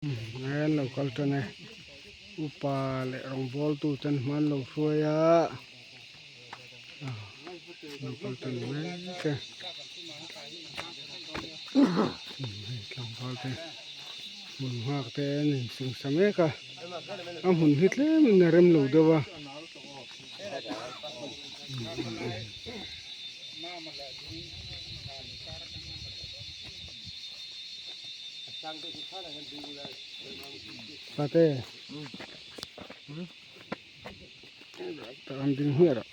An lo kal tan e upa leh rawngbawl tu ten hma an lo hruai a lo kal tan mek e hei tlangval te hmun nghak te an insingsa mek a a hmun hi tlem in a rem lo deuh a. Pate tak an ding hmiah rawh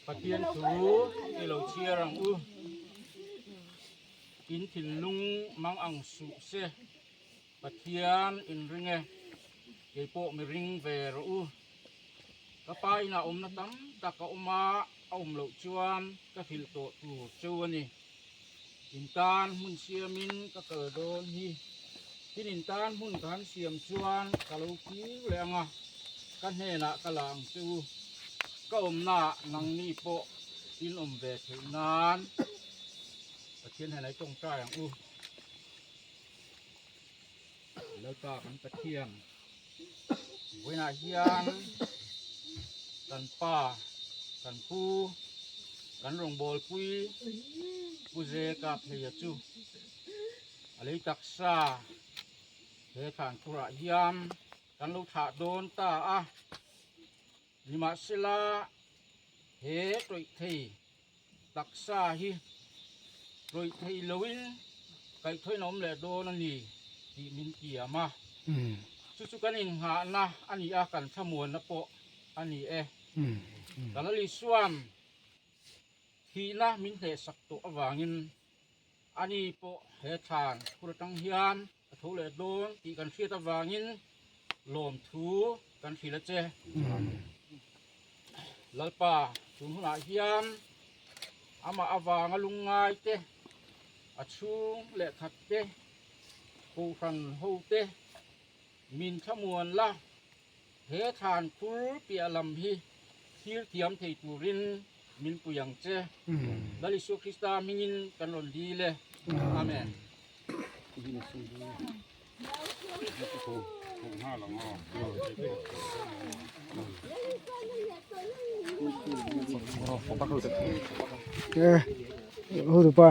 Pathian thu i lo chhiar ang u. In thinlung mang ang suh se. Pathian in ring e, kei pawh mi ring ve rawh u. Ka pa inah awmna tam tak a awm a, a awm loh chuan ka hrilh tawh tur cheu a ni. In tan hmun siamin ka kal dawn hi. Tin in tan hmun ka han siam chuan ka lo kir leh ang a, ka hnenah ka la ang che u. Ka awmnaah nangni pawh in awm ve theih nan Pathian hnenah i tawngtai ang u. Lalpa kan Pathian vawiinah hian kan pa kan pu kan rawngbawlpui Pu Zeka Pheia chu a lei taksa he thlan thurah hian kan lo thlah dawn ta a nimahsela he tawih thei Taksa hi rawih theih loin kaihthawin a awm leh dawn a ni tih min tiam a. Chu chu kan innghahna a ni a, kan thlamuanna pawh a ni e. Kan Lal Isuan thihna min hnehsak tawh avangin ani pawh he thlan phur atang hian a tho leh dawn tih kan hriat avangin lawmthu kan hrilh a che. Lalpa tun hunah hian amah avanga lungngai te, a chhung leh khat te, kohhran ho te min thlamuan la, he thlan phur piah lam hi thlir thiam thei turin min pui ang che. Lal Isua Krista hmingin kan rawn dil e. Amen. Hotupa.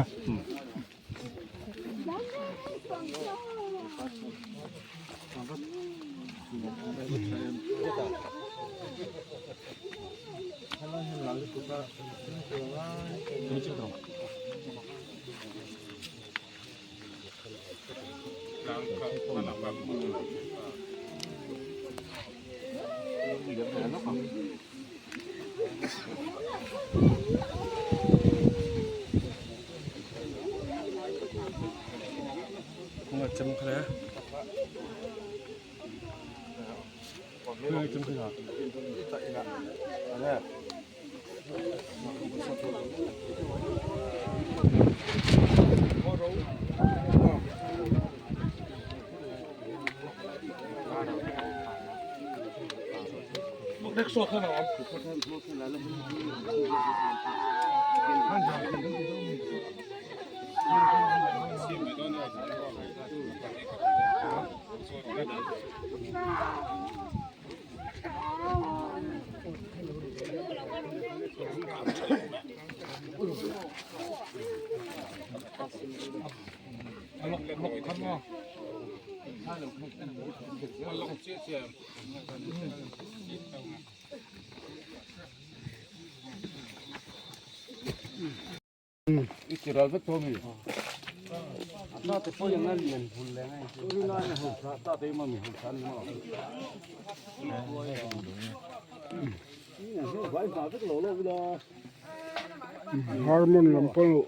Harmon lam pawh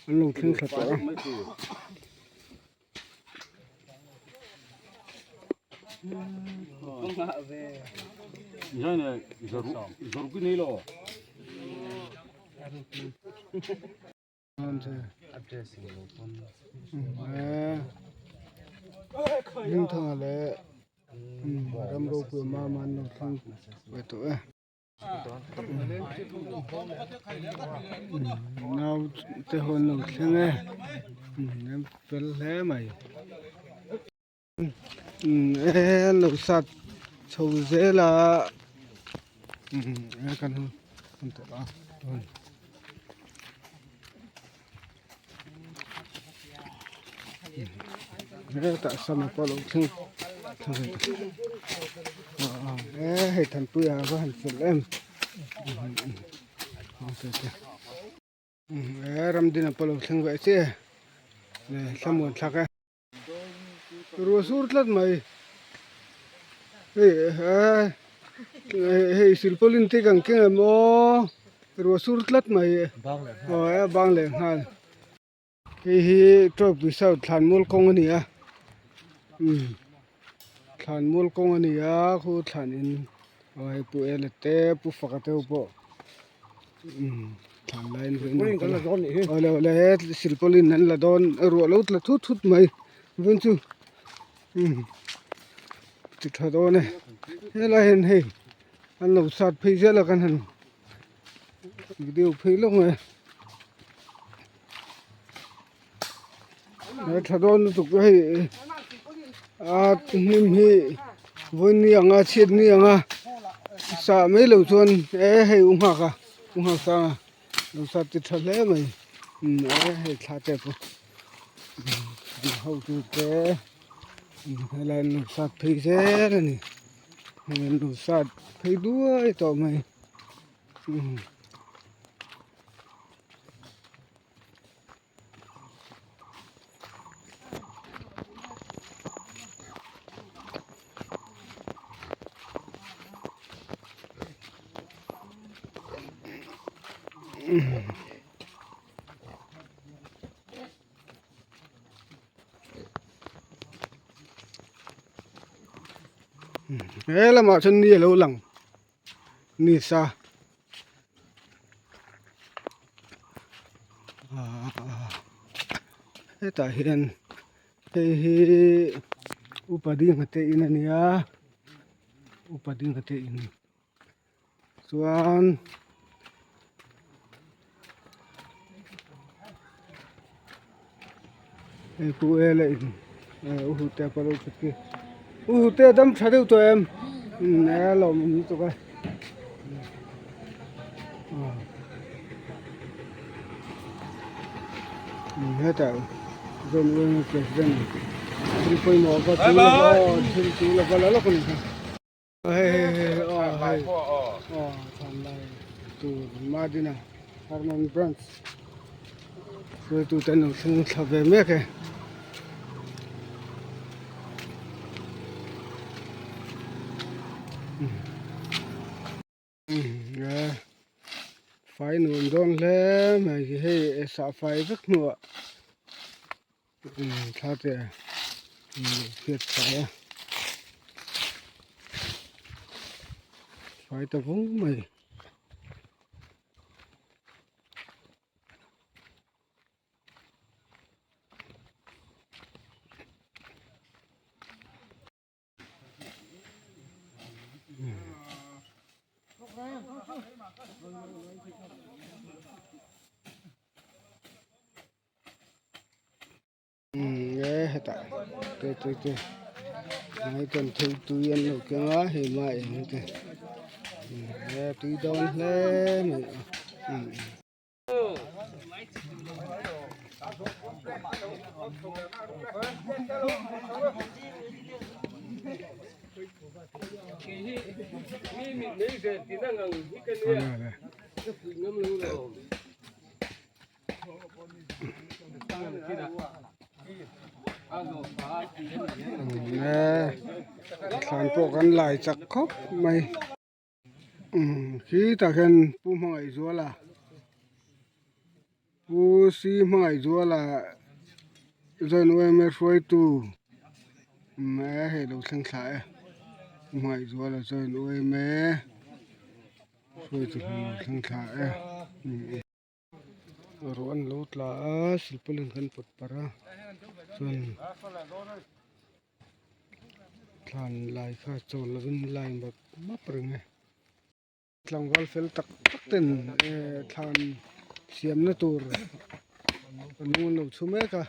an lo thleng thla tawh a. Hmingthanga leh ram ropui mama an lo thleng ve tawh e. Nau te ho an lo thleng e an fel hle mai e an lo sat chho zel a e kan hun tawh a. Hetah sama pawh a lo thleng thla ve ta e hei thanpuia a va han fel em e ramdina pawh a lo thleng ve chiah e thlamuan thlak e. Ruah sur tlat mai hei hei silpaulin te kan keng em aw ruah sur tlat mai aw a bang leh nghal hei hi tawpui south thlanmual kawng a ni a umm thlanmual kawng a ni a khu thlan in aw hei pu ela te pu faka te ho pawh umm thlan laiin awle awle he silpaulin an la dawn ruah lo tla thut thut mai vawiin chu umm ti tha dawn e helai hian hei an lo sat phei zel a kan han video phei lawk mai a tha dawn lutuk hei a hnim hi vawiin ni anga chhiat ni anga sah mai loh chuan e hei u nghak a u nghak sang a lo sat ti tha hle mai e hei thla te pawh hotu te helai an lo sat phei zel a ni hei an lo sat phei duai tawh mai. He lamah chuan ni a lo lang. Nisa hetah hian hei hi upa ding te in a nia upa ding te in chuan hei pu ela in u hute pawh a lo thut khi u hute dam tha deuh tawh em umm a lawmawm lutuk a umm hetah zawn uaina president thil pawimawh va chu aw thil chu la va la lawk a ni kha. Hei hei hei aw hei aw thanlai tur Madina Harmon branch hruaitu te an lo thleng thla ve mek e. Fai nuam dawn hle mai hei sah fai vek hnuah thla te an lo phiat fai a. Fai ta vung mai. E hetah te te te hmai chuan thil tui an lo keng a hei hma eng te e tui dawn hle mai a. Thlan pawh kan lai chak khawp mai. Khi tah hian Pu Hmangaihzuala Pu Si Hmangaihzuala join yma hruaitu e hei lo thleng thla e Pu Hmangaihzuala join yma hruaitu lo thleng thla e. Ruah an lo tla a silpaulin kan pawt parh a chuan thlan lai kha chawl lovin line map map reng e tlangval fel tak tak ten eh thlan siamna tur a nung an lo chhu mek a.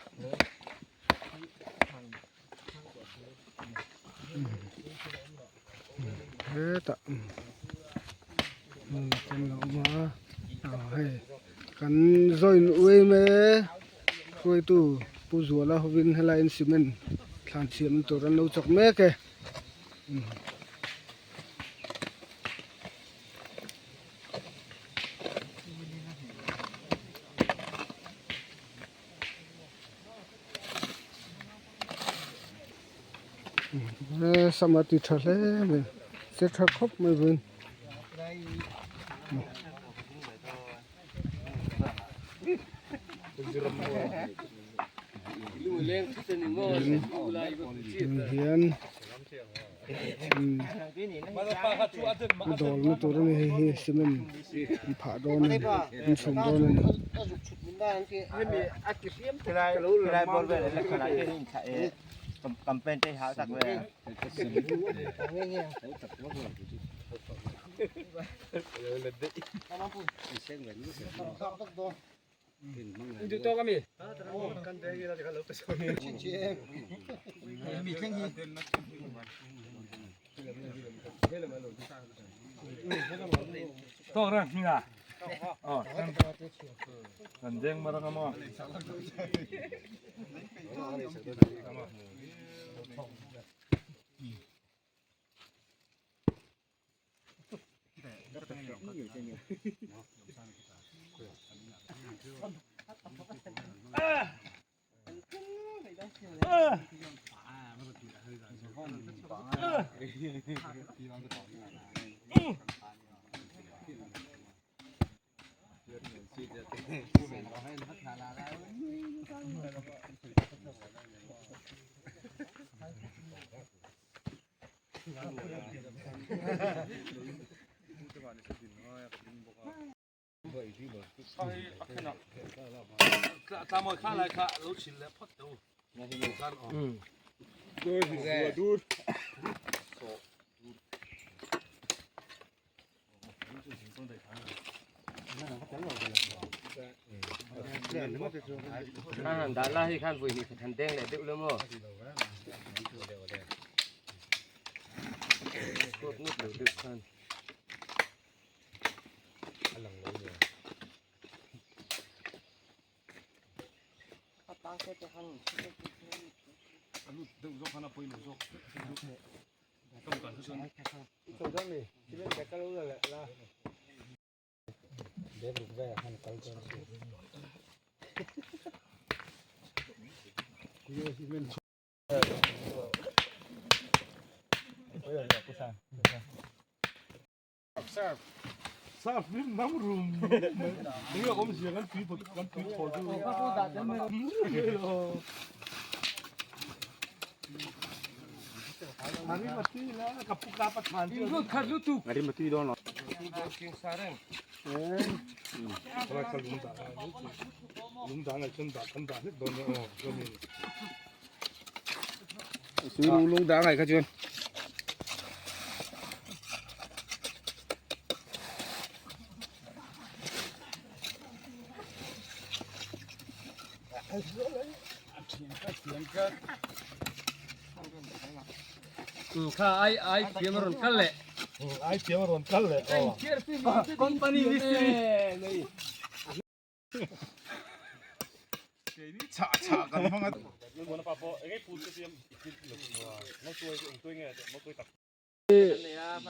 Hetah hmun kan lo awm a ah hei kan join ui mek hruaitu Pu Zuala hovin helaiin cement thlan siam tur an lo chawk mek e. Sam a ti tha hle mai che tha khawp mai vawiin. Hian a dawlna tur a ni hei hi cement an phah dawn a ni an chhum dawn a ni.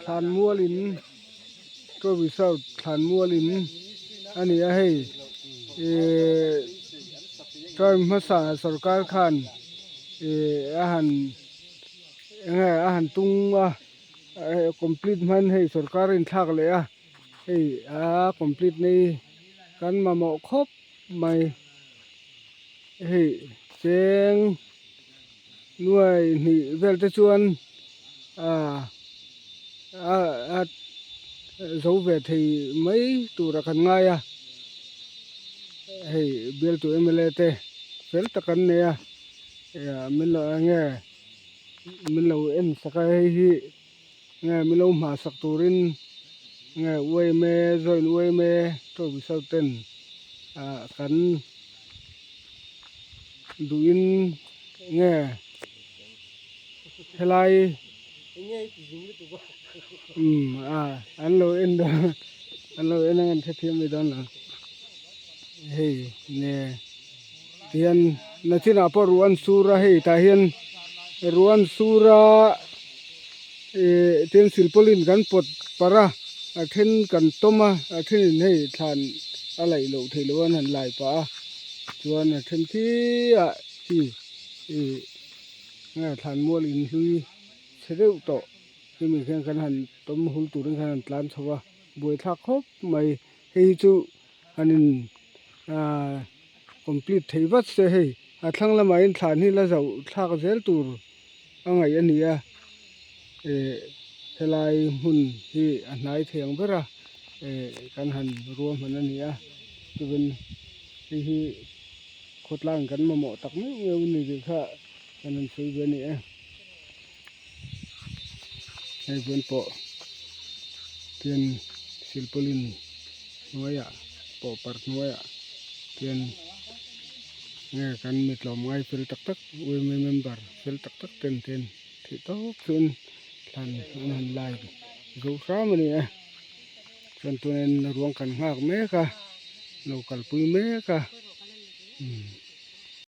Thlan mualin Trophy South thlan mualin a ni a hei ihh term hmasa sorkar khan ihh a han eng nge a han tung a complete hman hei sorkar a inthlak leh a hei a complete na hi kan mamawh khawp mai hei cheng. Nuai hnih vel te chuan ah a zo ve thei mai tur a kan ngai a hei bialtu mla te fel tak an nei a min lo enge min lo en sak a hei hi nge min lo hma sak turin nge uaime join uaime tawbisau ten ah kan. Duhin nge helai umm a an lo en dawn an lo en ang an hrethiam mai dawn lo hei nge tihian nachinah pawh ruah an sur a hei tah hian ruah an sur a ih tin silpawlin kan pawt parh a a then kan tawm a a thenin hei thlan a laih loh theih loh an han lai pah a. Chuan a then khi ah khi ih nge thlan mual in hlui chhe deuh tawh chumi khian kan han tawm hul turin khan an tlan chho a buaithlak khawp mai hei hi chu han in ah complete thei vat se hei a thlang lamah hian thlan hi la zauh thlak zel tur a ngaih a ni a ih helai hmun hi a hnai thei ang ber a ih kan han ruahman a ni a chuan. Hei hi khawtlang kan mamawh tak meuh meuh a ni tih kha kan han sawi ve a ni e. Hei vawn pawh tian silpaulin hnuaiah pawh parh hnuaiah tian nge kan mi tlawmngai fel tak tak yma member fel tak tak ten ten theih tawp chuan thlan an han lai zo hram a ni e. Chuan tunin ruang kan nghak mek a lo kalpui mek a umm.